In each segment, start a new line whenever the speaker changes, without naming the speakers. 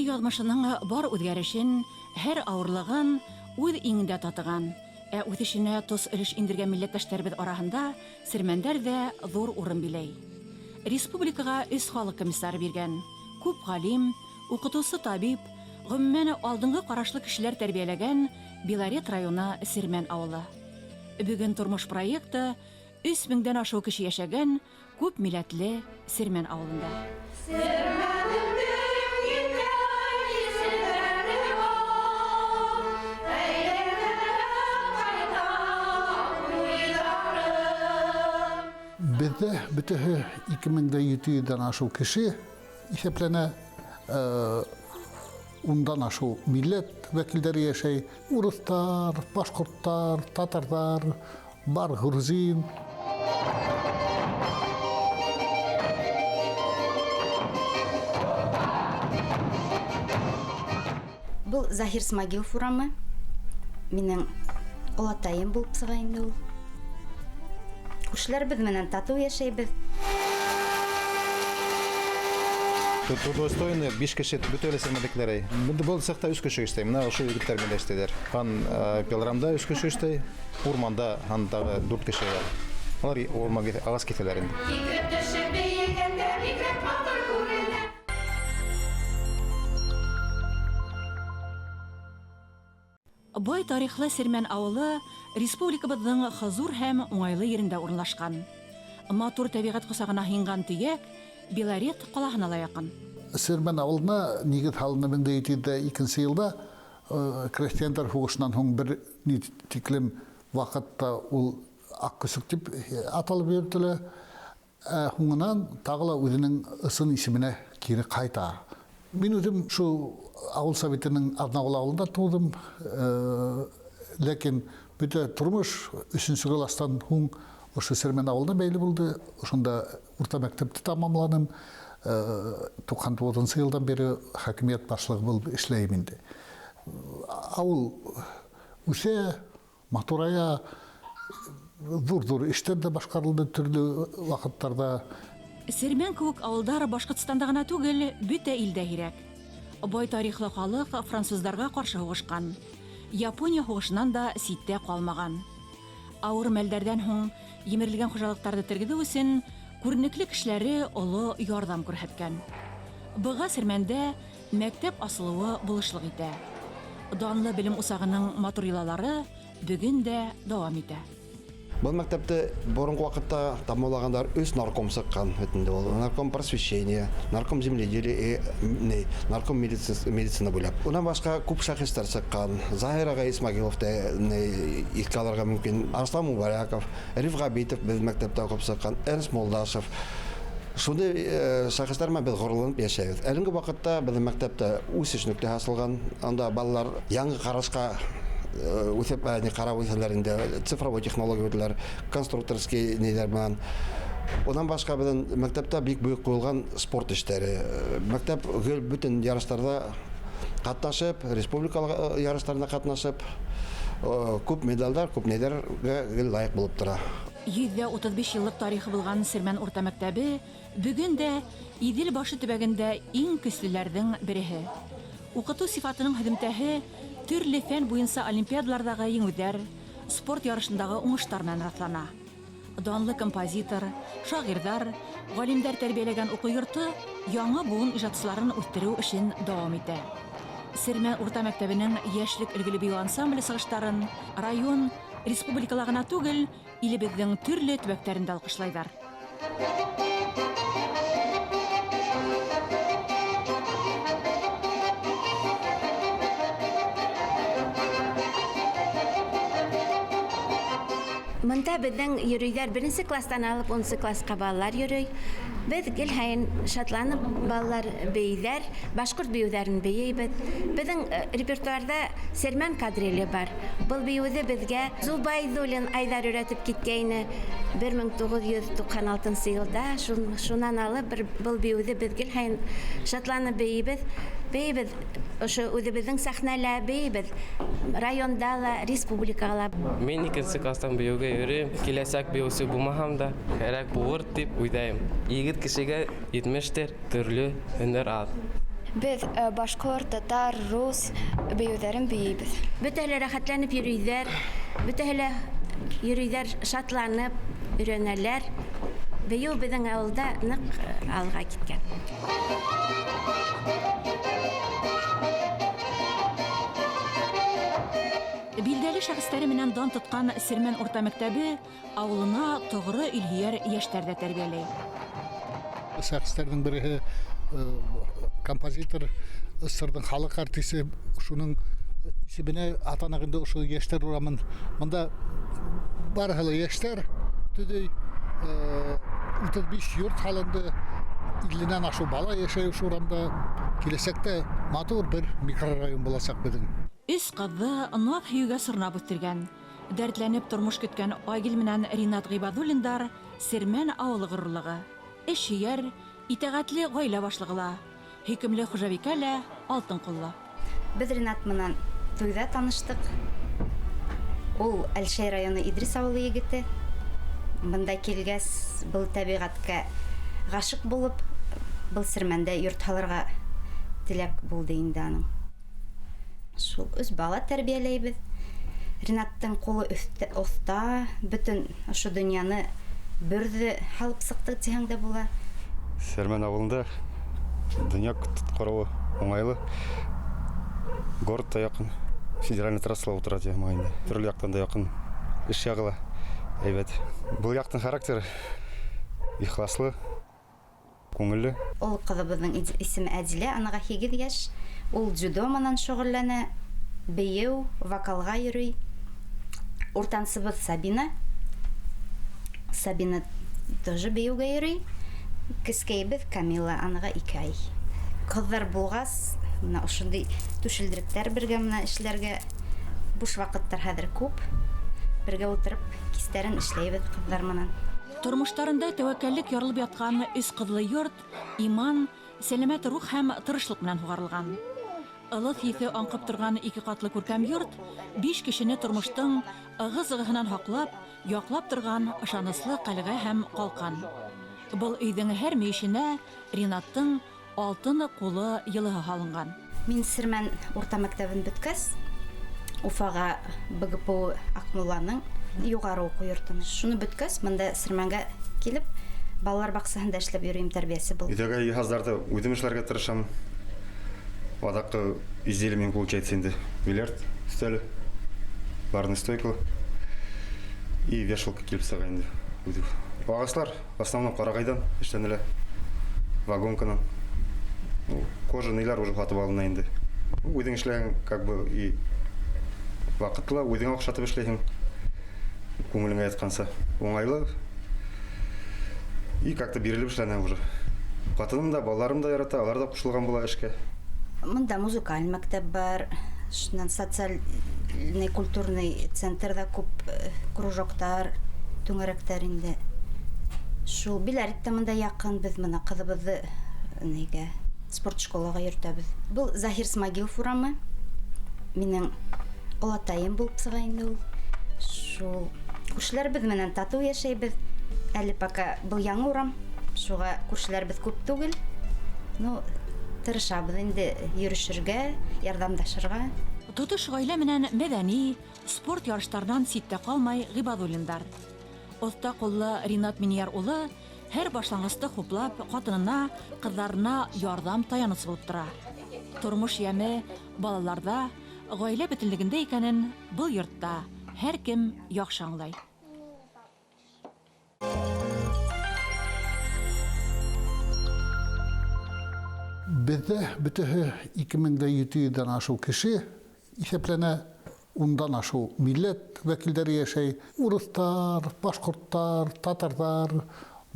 Ил язмышының бар үзгәрешен, һәр авырлыгын үз иңендә татыган, ә үҫешенә тос өлөш индергән милләттәштәребеҙ араһында сермәндәр ҙә ҙур урын биләй. Республикаға өс халыҡ комиссары биргән, күп ғалим, уҡытыусы табип, ғөмүмән алдынғы ҡарашлы кешеләр тәрбиәләгән Белорет районы Сермән ауылы. Бөгөн тормош проекты 3000-дән ашыу кеше йәшәгән күп милләтле Сермән ауылында.
Беҙҙә бөтәһе 2700-дән ашыу кеше иҫәпләнә. Ундан ашыу милләт вәкилдәре йәшәй. Урыҫтар, башҡорттар, татарҙар, бар грузин.
Был Заһир Смагилов урамы. Минең олатайым булып сыға инде ул. Күршеләребеҙ менән татыу йәшәйбеҙ.
Трудоустроенный 5 кеше бөтә лә сермәнекеләр. Был цехта 3 кеше эшләй. Менә ошо егеттәр менән эшләйләр. Хан пилорамда 3 кеше эшләй, урманда хан тағы 4 кеше бар. Алар урман ағас киҫәләр инде.
Һикереп төшөп бейегәндә бигерәк матур күренә.
Бай тарихлы Сермән ауылы республикабыҙҙың хозур һәм уңайлы ерендә урынлашҡан. Матур тәбиғәт ҡосағына һыйынған төйәк Белорет ҡалаһына ла яҡын.
Сермән ауылына нигеҙ һалыны 1702 йылда крәҫтиәндәр һуғышынан һуң бер ни тиклем ваҡытта ул Аҡ Көсөк тип аталып йөрөтөлә. Һуңынан тағы ла үҙенең ысын исеменә кире ҡайта. Мин үҙем шул ауыл советының Аҙнағол ауылында тыуҙым. Ләкин бөтә тормош өсөнсө кластан һуң ошо Сермән ауылына бәйле булды. Ошонда урта мәктәпте тамамланым. 99-нсы йылдан бире хакимиәт башлығы булып эшләйем инде. Ауыл үҫә, матурая, ҙур-ҙур эштәр ҙә башҡарылды төрлө ваҡыттарҙа.
Сермән кеүек ауылдар Башҡортостанда ғына түгел, бөтә илдә һирәк. Бай тарихлы халыҡ француздарға ҡаршы һуғышҡан. Япония һуғышынан да ситтә ҡалмаған. Ауыр мәлдәрҙән һуң емерелгән хужалыҡтарҙы тергеҙеү өсөн күренекле кешеләре оло ярҙам күрһәткән. Быға Сермәндә мәктәп асылыуы булышлыҡ итә. Данлы белем усағының матур йолалары бөгөн дә дауам итә.
Был мәктәпте боронғо ваҡытта тамамлағандар 3 нарком сыҡҡан бит инде ул. Нарком просвещения, нарком земледелия и нарком медицина буйлап. Унан башҡа күп шәхестәр сыҡҡан. Заһир ағай Исмагилов та иҫкә алырға мөмкин. Арыслан Мубараков, Риф Ғәбитов беҙ мәктәптә уҡып сыҡҡан, Эрнст Молдашев. Шундай шәхестәр менән беҙ ғорурланып йәшәйбеҙ. Әлеге ваҡытта беҙҙең мәктәптә үҫеш нөктәһе асылған. Анда балалар яңы ҡарашҡа үҫеп, ни ҡарап үҫәләр инде, цифровой технология үтәләр, конструкторский ниләр менән. Унан башҡа беҙҙең мәктәптә бик бөйөк ҡуйылған спорт эштәре. Мәктәп гел бөтөн ярыштарҙа ҡатнашып, республикалық ярыштарында ҡатнашып, күп медалдар, күп ниләргә гел лайыҡ булып тора.
135 йыллыҡ тарихы булған Сермән урта мәктәбе бөгөн дә Иҙел башы төбәгендә иң көслөләрҙең береһе. Уҡытыу сифатының һөҙөмтәһе төрлө фән буйынса олимпиадаларҙағы еңеүҙәр, спорт ярышындағы уңыштар менән раҫлана. Данлы композитор, шағирҙар, ғалимдар тәрбиәләгән уҡыу йорто яңы быуын ижадсыларын үҫтереү эшен дауам итә. Сермән урта мәктәбенең йәшлек өлгөлө бейеү ансамбле сығыштарын район, республикала ғына түгел, илебеҙҙең төрлө төбәктәрендә алҡышлайҙар.
Бында беҙҙең йөрөйҙәр беренсе кластан алып унсы класҡа балалар йөрөй. Беҙ гел һайын шатланып балалар бейҙәр, башҡорт бейеүҙәрен бейейбеҙ. Беҙҙең репертуарҙа Сермән кадриле бар. Был бейеүҙе беҙгә Зубайҙуллин Айҙар өйрәтеп киткәйне бер мең туғыҙ йөҙ туҡһан алтынсы йылда. Шунан алып был бейеүҙе беҙ гел һайын шатланып бейейбеҙ. Бейейбеҙ ошо үҙебеҙҙең сәхнәлә бейейбеҙ, районда ла, республикала.
Мин икенсе кластан бейеүгә йөрөйөм. Киләсәк бейеүсе булмаһам да, кәрәк булыр тип уйлайым. Егет кешегә етмештер төрлө һөнәр аҙ.
Беҙ башҡорт, татар, рус бейеүҙәрен бейейбеҙ.
Бөтәһе лә рәхәтләнеп йөрөйҙәр, бөтәһе лә йөрөйҙәр шатланып, өйрәнәләр. Бейеү беҙҙең ауылда ныҡ алға киткән.
Билдәле шәхестәре менән дан тотҡан Сирмән урта мәктәбе ауылына тоғро илһөйәр йәштәр дә тәрбиәләй.
Шәхестәрҙең береһе композитор, СССРҙың халыҡ артисы, шуның исеменә атаныҡ инде ошо йәштәр урамын. Бында барыһы ла йәштәр төҙөй, 35 йорт һалынды, 50-нән ашыу бала йәшәй ошо урамда. Киләсәктә матур бер микрорайон буласаҡ беҙҙең.
Өс ҡыҙҙы наҙ һөйөүгә сорнап үҫтергән, дәртләнеп тормош көткән Айгөл менән Ринат Ғибадуллиндар Сирмән ауылы ғорурлығы. Эш һөйәр, итәғәтле ғаилә башлығы ла, һөйкөмлө хужабикә лә алтын ҡуллы.
Беҙ Ринат менән туйҙа таныштыҡ. Ул Әлшәй районы Идрис ауылы егете. Бында килгәс, был тәбиғәткә ғашиҡ булып, был Сирмәндә йорт һалырға теләк булды инде аның. Шул өс бала тәрбиәләйбеҙ. Ринаттың ҡулы оҫта, бөтөн ошо донъяны бөрҙө һалып сыҡты тиһәң дә була.
Сирмән ауылында донъя ҡороуы уңайлы. Город та яҡын, федеральный трассала ултыра тиһәм инде. Төрлө яҡтан да яҡын, эш яғы ла һәйбәт. Был яҡтың характеры ихласлы, күңелле.
Ул ҡыҙыбыҙҙың исеме Әдилә, аныға 8 йәш. Ул дзюдо менән шөғөлләнә, бейеү, вокалға йөрөй. Уртансыбыҙ Сабина. Сабина тоже бейеүгә йөрөй. Кескәйебеҙ Камила, аныға 2 ай. Ҡыҙҙар булғас, мына ошондай түшелдеректәр бергә мына эшләргә буш ваҡыттар хәҙер күп. Бергә ултырып кистәрен эшләйбеҙ ҡыҙҙар менән.
Тормоштарында тәүәккәллек ярылып ятҡан өс ҡыҙлы йорт иман, сәләмәт рух һәм тырышлыҡ менән һуғарылған. Ылыҫ еҫе аңҡып торған 2 ҡатлы күркәм йорт 5 кешене тормоштоң ығы-зығыһынан һаҡлап, яҡлап торған ышаныслы ҡәлғә һәм ҡалҡан. Был өйҙөң һәр мөйөшөнә Ринаттың алтын ҡулы йылыһы һалынған.
Мин Сирмән урта мәктәбен бөткәс, Уфаға БГПУ Аҡмулланың юғары уҡыу йортона. Шуны бөткәс, бында Сирмәнгә килеп, балалар баҡсаһында эшләп йөрөйөм, тәрбиәсе булып.
Өйҙәге йыһаздарҙы үҙем эшләргә тырышам. Аҙаҡҡы изделие минең получается инде бильярд өҫтәле, барный стойка и вешалка килеп сыға инде. Ағастар в основном ҡарағайҙан эшләнелә, вагонканан. Кожаныйлар уже һатып алына инде. Үҙең эшләгән как бы и ваҡытлы, үҙеңә оҡшатып эшләйһең, күңелеңә ятҡанса уңайлы. И как-то бирелеп эшләнә уже. Ҡатыным да, балаларым да ярата, алар да ҡушылған була эшкә.
Мында музыкаль мәктәп бар, шунан социальный, культурный центрҙа күп кружоктар, түңәрәктәр инде. Шул Биләрит тә мында яҡын, беҙ мына ҡыҙыбыҙҙы нигә спорт школаға йөрөтәбеҙ. Был Заһир Смагилов урамы, минең олатайым булып сыға инде ул. Шул күршеләребеҙ менән татыу йәшәйбеҙ. Әле пока был яңы урам, шуға күршеләребеҙ күп түгел. Ну, тырышабыҙ инде йөрөшөргә, ярҙамлашырға.
Тотош ғаилә менән мәҙәни, спорт ярыштарынан ситтә ҡалмай Ғибадуллиндар. Оҫта ҡуллы Ринат Минйәр улы һәр башланғысты хуплап, ҡатынына, ҡыҙҙарына ярҙам таяныс булып тора. Тормош йәме балаларҙа, ғаилә бөтөнлөгөндә икәнен был йортта һәр кем яҡшы аңлай.
Беҙҙә бөтәһе 2700-дән ашыу кеше иҫәпләнә, ундан ашыу милләт вәкилдәре йәшәй. Урыҫтар, башҡорттар, татарҙар,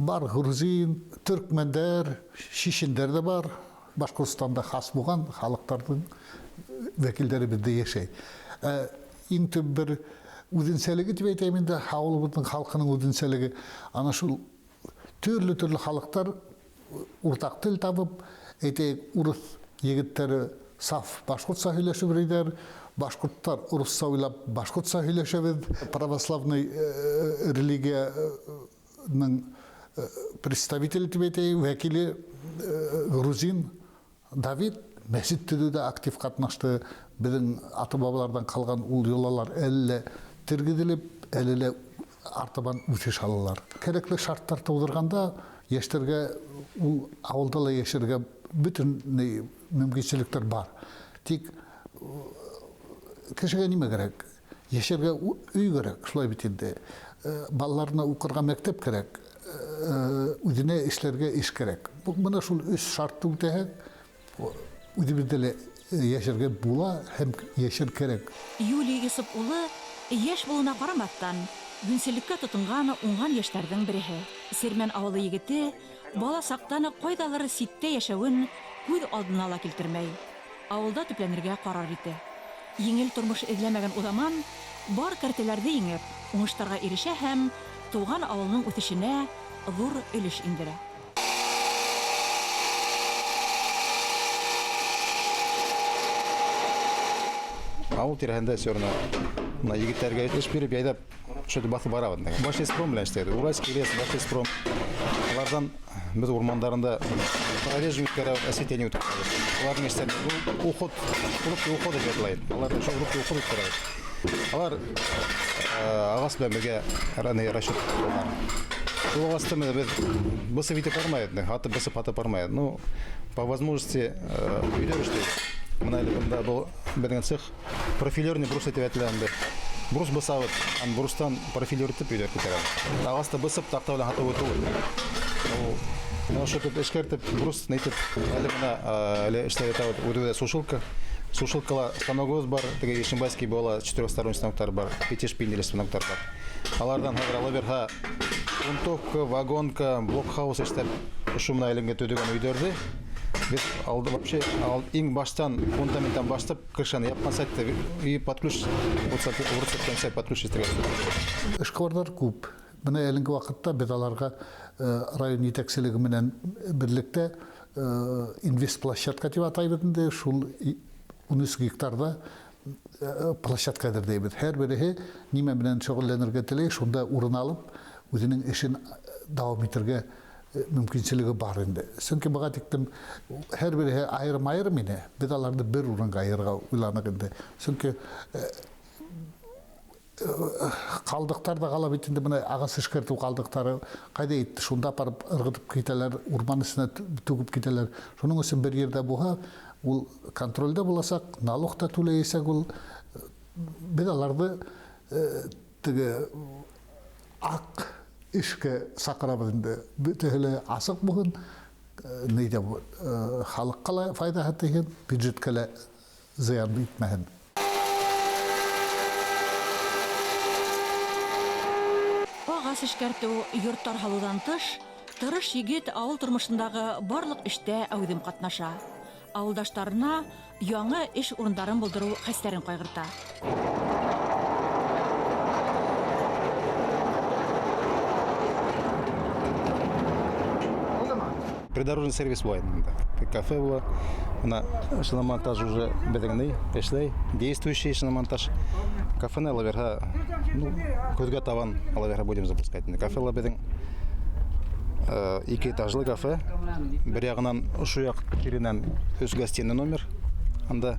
бар грузин, төркмәндәр, шишендәр ҙә бар. Башҡортостанда хас булған халыҡтарҙың вәкилдәре беҙҙә йәшәй. Иң төп бер үҙенсәлеге тип әйтәйем инде, ауылыбыҙҙың халҡының үҙенсәлеге. Ана шул төрлө-төрлө халыҡтар уртаҡ тел табып, әйтәйек, урыҫ егеттәре саф башҡортса һөйләшеп йөрөйҙәр, башҡорттар урыҫса уйлап башҡортса һөйләшәбеҙ. Православный религияның представителе тип әйтәйек, вәкиле грузин Давид. Мәсет төҙөүҙә актив ҡатнашты. Беҙҙең ата-бабаларҙан ҡалған ул йолалар әле лә тергеҙелеп, әле лә артабан үҫеш алалар. Кәрәкле шарттар тыуҙырғанда йәштәргә ул ауылда ла йәшәргә бөтөн мөмкинселектәр бар. Тик кешегә нимә кәрәк? Йәшәргә өй кәрәк, шулай бит инде. Балаларына уҡырға мәктәп кәрәк, үҙенә эшләргә эш кәрәк. Бына шул өс шартты үтәһәк, үҙебеҙҙә лә йәшәргә була һәм йәшәр кәрәк.
Юлий Йосоп улы йәш булыуына ҡарамаҫтан, йүнселлеккә тотонған уңған йәштәрҙең береһе. Сермән ауылы егете бала саҡтан уҡ ҡайҙалыр ситтә йәшәүен күҙ алдына ла килтермәй. Ауылда төпләнергә ҡарар итә. Еңел тормош эҙләмәгән уҙаман бар кәртәләрҙе еңеп, уңыштарға ирешә һәм тыуған ауылының үҫешенә ҙур өлөш индерә.
Ауыл тирәһендә все равно мына егеттәргә эш биреп, яйҙап шулай баҫып барабыҙ. Башспром белән эшләйбеҙ. Уральский лес, Башспром. Уларҙан беҙ урмандарында прорежем үткәрәбеҙ, осветление үткәрәбеҙ. Уларҙың эштәрен уход, рубки ухода тип аталай. Уларҙың шул рубки уход үткәрәбеҙ. Алар ағас белән бергә расчет ҡылалар. Шул ағасты беҙ бысып итеп бармайбыҙ, һатып бысып һатып бармайбыҙ. Ну, по возможности өйҙә эшләйбеҙ. Мына әле бында был беҙҙең цех профилерный брус итеп әйтелә инде. Брус бысабыҙ, һәм брустан профилер итеп өйҙә күтәрәбеҙ. Ағасты бысып таҡта белән һатып үтеү. Мына ошо итеп эшкәртеп, брус нитеп, әле бына, әле эшләп ятабыҙ. Үҙебеҙҙә сушилка. Сушилкала станогыбыҙ бар, теге Ишимбайский була, четырехсторонний станоктар бар, пятишпиндельный станоктар бар. Аларҙан хәҙер ала бирһә, грунтовка, вагонка, блокхаус эшләп, ошо мына әлемгә төҙөгән өйҙәрҙе беҙ алды вообще, иң баштан, фундаменттан башлап, крышаны япҡан сайтта и под ключ, рецепт под ключ итергә.
Эшҡыуарҙар күп. Бына әлеңге ваҡытта беҙ аларға район етәкселеге менән берлектә инвестплощадка тип атайбыҙ инде, шул 13 гектарҙа площадка әҙерләйбеҙ. Һәр береһе нимә менән шөғөлләнергә теләй, шунда урын алып, үҙенең эшен дауам итергә мөмкинселеге бар инде. Сөнки быға тиклем һәр береһе айырым-айырым ине, беҙ аларҙы бер урынға айырырға уйланыҡ инде. Сөнки ҡалдыҡтар ҙа ҡала бит инде, бына ағас эшкәртеү ҡалдыҡтары ҡайҙа итте, шунда апарып ырғытып китәләр, урман эсенә түгеп китәләр. Шуның өсөн бер ерҙә булһа, ул контролдә буласаҡ, налог та түләйәсәк ул. Беҙ аларҙы теге аҡ эшкә саҡырабыҙ инде. Бөтәһе лә асыҡ булһын, нейҙә халыҡҡа ла файҙаһы тейһен, бюджетҡа ла зыян итмәһен.
Ағас эшкәртеү, йорттар һалыуҙан тыш, тырыш егет ауыл тормошондағы барлыҡ эштә әүҙем ҡатнаша. Ауылдаштарына яңы эш урындарын булдырыу хәстәрен ҡайғырта.
Придорожный сервис була инде. Кафе була. Бына шиномонтаж уже беҙҙең ни эшләй, действующий шиномонтаж. Кафены ала бирһә, ну, көҙгә табан ала бирһә будем запускать. Кафе ла беҙҙең ике этажлы кафе. Бер яғынан ошо яҡ еренән өс гостиный номер. Анда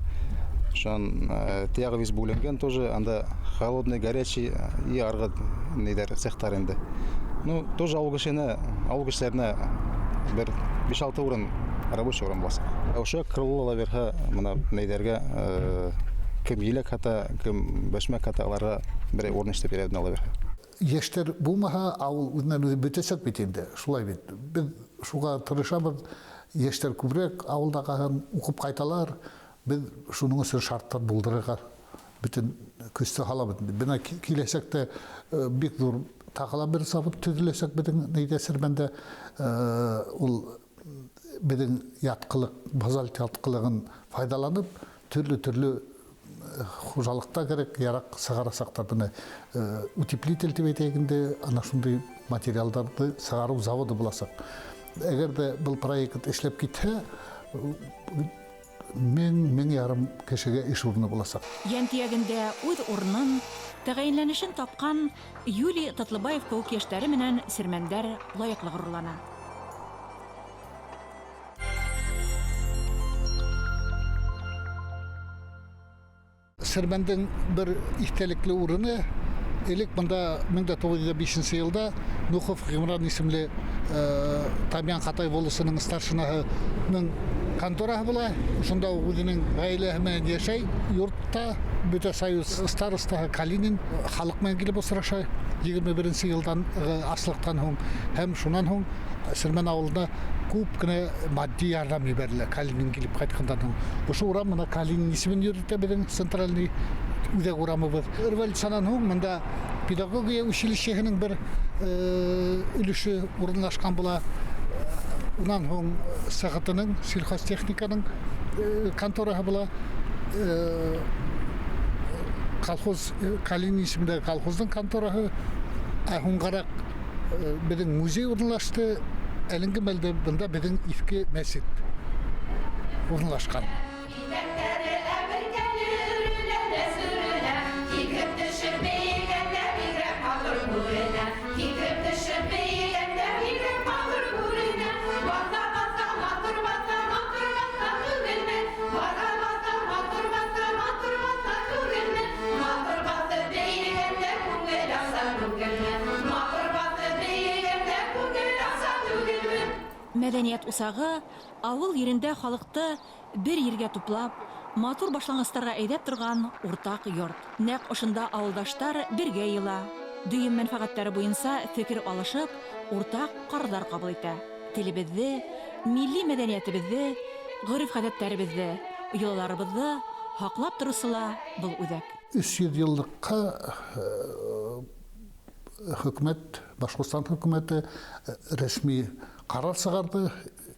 шунан тияғы весь бүленгән тоже, анда холодный, горячий и арғы нейҙәр, цехтар инде. Ну, тоже ауыл кешеһенә, ауыл кешеләренә бер биш-алты урын, рабочий урын буласаҡ. Ошо крыло ла бирһә, бына нейҙәргә, кем еләк һата, кем бәшмәк һата, аларға бер урын эшләп бирә ала бирһә.
Йәштәр булмаһа, ауыл үҙенән үҙе бөтәсәк бит инде, шулай бит. Беҙ шуға тырышабыҙ, йәштәр күберәк ауылда ҡалһын, уҡып ҡайталар. Беҙ шуның өсөн шарттар булдырырға бөтөн көстө һалабыҙ. Бына киләсәктә бик ҙур тағы ла бер завод төҙөләсәк беҙҙең нейҙә Сермәндә. Ул беҙҙең ятҡылыҡ, базальт ятҡылығын файҙаланып, төрлө-төрлө хужалыҡта кәрәк яраҡ сығарасаҡтар. Бына утеплитель тип әйтәйек инде, ана шундай материалдарҙы сығарыу заводы буласаҡ. Әгәр ҙә был проект эшләп китһә, мең ярым кешегә эш урыны буласаҡ.
Йәнтөйәгендә үҙ урынын, тәғәйенләнешен тапҡан Юлий Татлыбаев кеүек йәштәре менән сермәндәр лайыҡлы ғорурлана.
Сермәндең бер иҫтәлекле урыны элек бында 1905 йылда Нухов Ғимран исемле Тамьян Ҡатай волосының старшинаһының контораһы була. Шунда үҙенең ғаиләһе менән йәшәй. Йортта бөтә союз старостаһы Калинин халыҡ менән килеп осраша 21 йылдан аслыҡтан һуң, һәм шунан һуң Сермән ауылына күп кенә матди ярҙам ебәрелә Калинин килеп ҡайтҡандан һуң. Ошо урам бына Калинин исемен йөрөтә, беҙҙең центральный үҙәк урамыбыҙ. Революциянан һуң бында педагогия училищеһының бер өлөшө урынлашҡан була. Унан һуң СҒТ-ның, сельхозтехниканың контораһы була. Колхоз, Калинин исемендәге колхоздың контораһы. Ә һуңғараҡ беҙҙең музей урынлашты. Әлеңге мәлдә бында беҙҙең иҫке мәсет урынлашҡан.
Мәҙәниәт усағы ауыл ерендә халыҡты бер ергә туплап, матур башланғыстарға әйҙәп торған уртаҡ йорт. Нәҡ ошонда ауылдаштар бергә йыйыла. Дөйөм мәнфәғәттәре буйынса фекер алышып, уртаҡ ҡарарҙар ҡабул итә. Телебеҙҙе, милли мәҙәниәтебеҙҙе, ғөрөф-ғәҙәттәребеҙҙе, йолаларыбыҙҙы һаҡлап тороусы ла был үҙәк.
300 йыллыҡҡа хөкүмәт, Башҡортостан хөкүмәте рәсми ҡарар сығарҙы.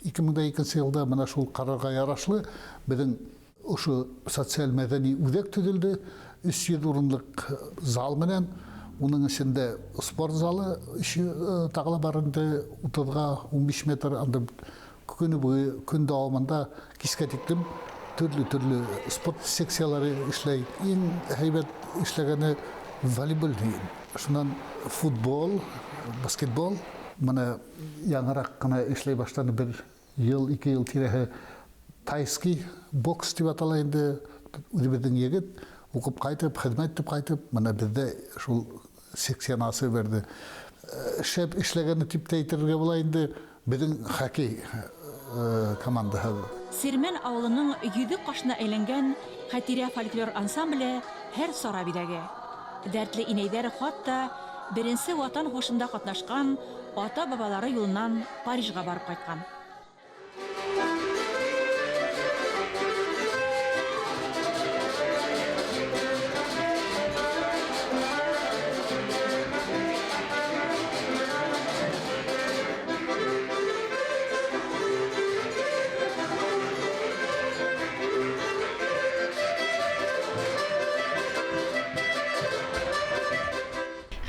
2002 йылда бына шул ҡарарға ярашлы беҙҙең ошо социаль мәҙәни үҙәк төҙөлдө. 300 урынлыҡ зал менән, уның эсендә спорт залы тағы ла бар инде, 30-ға 15 метр. Анда көнө буйы, көн дауамында кискә тиклем төрлө-төрлө спорт секциялары эшләй. Иң һәйбәт эшләгәне волейбол, шунан футбол, баскетбол. Мына яңыраҡ ҡына эшләй башланы, бер йыл, 2 йыл тирәһе тайский бокс тип атала инде. Үҙебеҙҙең егет уҡып ҡайтып, хеҙмәт итеп ҡайтып, мына беҙҙә шул секцияны асып бирҙе. Шәп эшләгәне тип тә әйтергә була инде беҙҙең хоккей командаһы.
Сермән ауылының йөҙөк ҡашына әйләнгән Хәтирә фольклор ансамбле һәр сара биҙәге. Дәртле инәйҙәр хатта Беренсе Ватан һуғышында ҡатнашҡан ата-бабалары юлынан Парижға барып ҡайтҡан.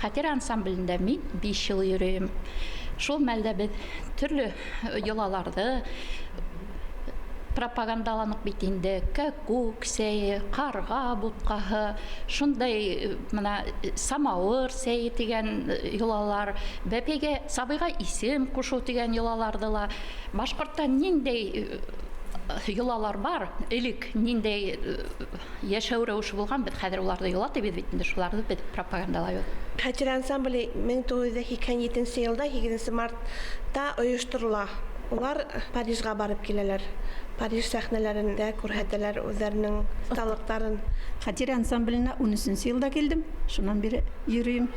Хәтирә ансамблендә мин 5 йыл йөрөйөм. Шул мәлдә беҙ төрлө йолаларҙы пропагандаланыҡ бит инде. Кәкүк сәйе, ҡарға бутҡаһы, шундай мына самауыр сәйе тигән йолалар, бәпәйгә, сабыйға исем ҡушыу тигән йолаларҙы ла. Башҡортта ниндәй йолалар бар, элек ниндәй йәшәү рәүеше булған, беҙ хәҙер уларҙы йола тибеҙ бит инде, шуларҙы беҙ пропагандалайбыҙ.
Хәтирә ансамбле 1987 йылда 8 мартта ойошторола. Улар Парижға барып киләләр. Париж сәхнәләрендә күрһәтәләр үҙҙәренең оҫталыҡтарын.
Хәтирә ансамбленә 13 йылда килдем, шунан бире йөрөйөм.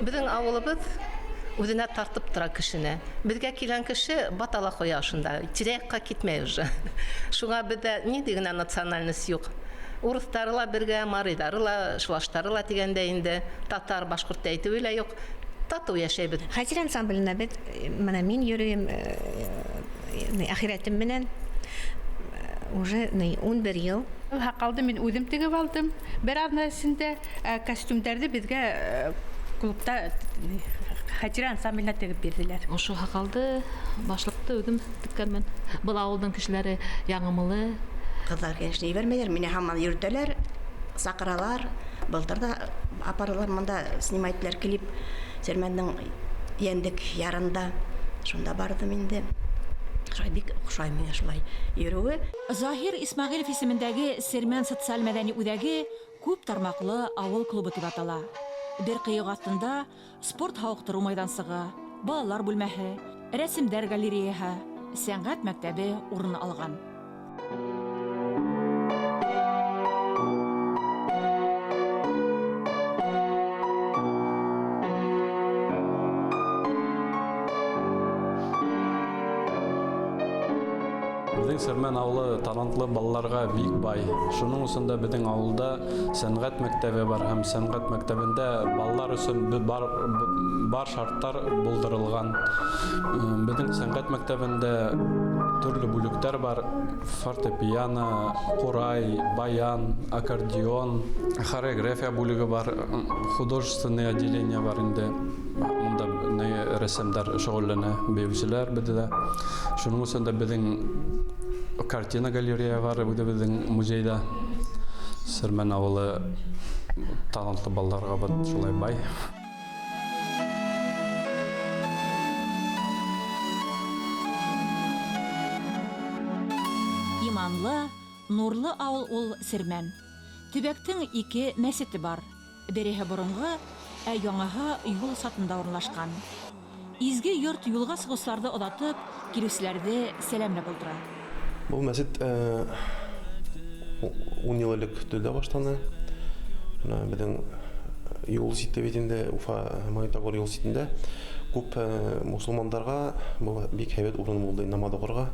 Беҙҙең ауылыбыҙ үҙенә тартып тора кешене. Беҙгә килгән кеше батала ҡуя ошонда, тирә-яҡҡа китмәй уже. Шуңа беҙҙә ниндәй генә национальность юҡ. Урыҫтары ла бергә, марийҙары ла, шулаштары ла тигәндә инде, татар, башҡорт әйтеүе лә юҡ. Татыу йәшәйбеҙ.
Хәтирә ансамбленә беҙ, мына мин йөрөйөм әхирәтем менән уже 11 йыл.
Һаҡалды мин үҙем тегеп алдым. Бер аҙна эсендә костюмдәрҙе беҙгә клубта Хәтирә ансамбленә тегеп бирҙеләр.
Ошо һаҡалды, башлыҡты үҙем теккәнмен. Был ауылдың кешеләре яңымылы.
Ҡыҙҙар, конечно, ебәрмәйҙәр, мине һаман йөрөтәләр, саҡыралар. Былтыр ҙа апаралар мында снимать иттеләр клип Сермәндең Йәндек ярында. Шунда барҙым инде. Шулай бик оҡшай миңә шулай йөрөүе.
Заһир Исмәғилев исемендәге Сермән социаль-мәҙәни үҙәге күп тармаҡлы ауыл клубы тип атала. Бер ҡыйыҡ аҫтында спорт һауыҡтырыу майҙансығы, балалар бүлмәһе, рәсемдәр галереяһы, сәнғәт мәктәбе урын алған.
Беҙҙең Сермән ауылы талантлы балаларға бик бай. Шуның өсөн дә беҙҙең ауылда сәнғәт мәктәбе бар һәм сәнғәт мәктәбендә балалар өсөн бар шарттар булдырылған. Беҙҙең сәнғәт мәктәбендә төрлө бүлектәр бар: фортепиано, ҡурай, баян, аккордеон, хореография бүлеге бар, художественный отделение бар инде. Унда рәссамдар шөғөлләнә, бейеүселәр беҙҙә. Шуның өсөн дә беҙҙең картина галерея бар үҙебеҙҙең музейҙа. Сермән ауылы талантлы балаларға бит шулай бай.
Иманлы, нурлы ауыл ул Сермән. Төбәктең ике мәсете бар. Береһе боронғо, ә яңыһы юл сатында урынлашҡан. Изге йорт юлға сығыусыларҙы оҙатып, килеүселәрҙе сәләмләп ултыра.
Был мәсет 10 йыл элек төҙөлә башланы. Бына беҙҙең юл сите бит инде, Уфа Магнитогор юл ситендә күп мосолмандарға был бик һәйбәт урын булды намаҙ уҡырға.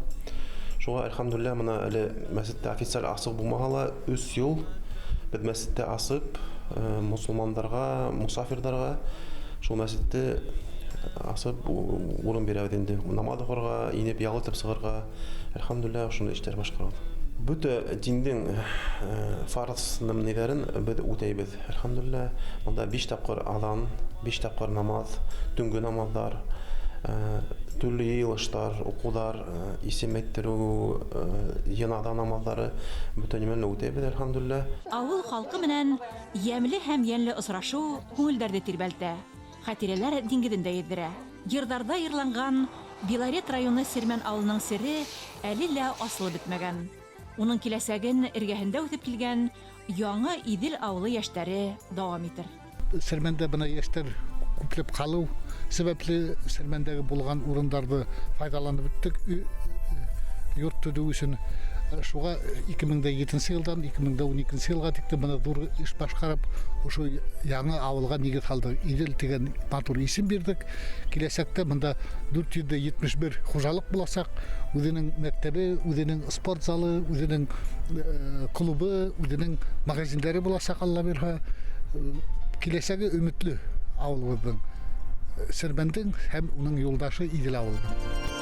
Шуға әлхәмдүлилләһ, бына әле мәсеттә официаль асыҡ булмаһа ла 3 йыл беҙ мәсеттә асып, мосолмандарға, мосафирҙарға шул мәсетте асып урын бирәбеҙ инде. Намаҙ уҡырға, инеп ял итеп сығырға, әлхәмдүлилләһ, шундай эштәр башҡаралды. Бөтә диндең фарз нимәләрен беҙ үтәйбеҙ. Әлхәмдүлилләһ, бында 5 тапҡыр аҙан, 5 тапҡыр намаҙ, төнгө намаҙҙар, төрлө йыйылыштар, уҡыуҙар, исем әйттереү, йыназа намаҙҙары бөтә нимәне үтәйбеҙ, әлхәмдүлилләһ.
Ауыл халҡы менән йәмле һәм йәнле осрашыу күңелдәрҙе тирбәлтә, хәтирәләр диңгеҙендә йөҙҙөрә. Йырҙарҙа йырланған Белорет районы Сермән ауылының сере әле лә асылып бөтмәгән. Уның киләсәген эргәһендә үҫеп килгән яңы Иҙел ауылы йәштәре дауам итер.
Сермәндә бына йәштәр күпләп ҡалыу сәбәпле Сермәндәге булған урындарҙы файҙаланып бөттөк йорт төҙөү өсөн. Шуға 2007 йылдан 2012 йылға тиклем бына ҙур эш башҡарып, ошо яңы ауылға нигеҙ һалдыҡ. Иҙел тигән матур исем бирҙек. Киләсәктә бында 471 хужалыҡ буласаҡ. Үҙенең мәктәбе, үҙенең спорт залы, үҙенең клубы, үҙенең магазиндәре буласаҡ, Алла бирһә. Киләсәге өмөтлө ауылыбыҙҙың, Сермәндең һәм уның юлдашы Иҙел ауылының.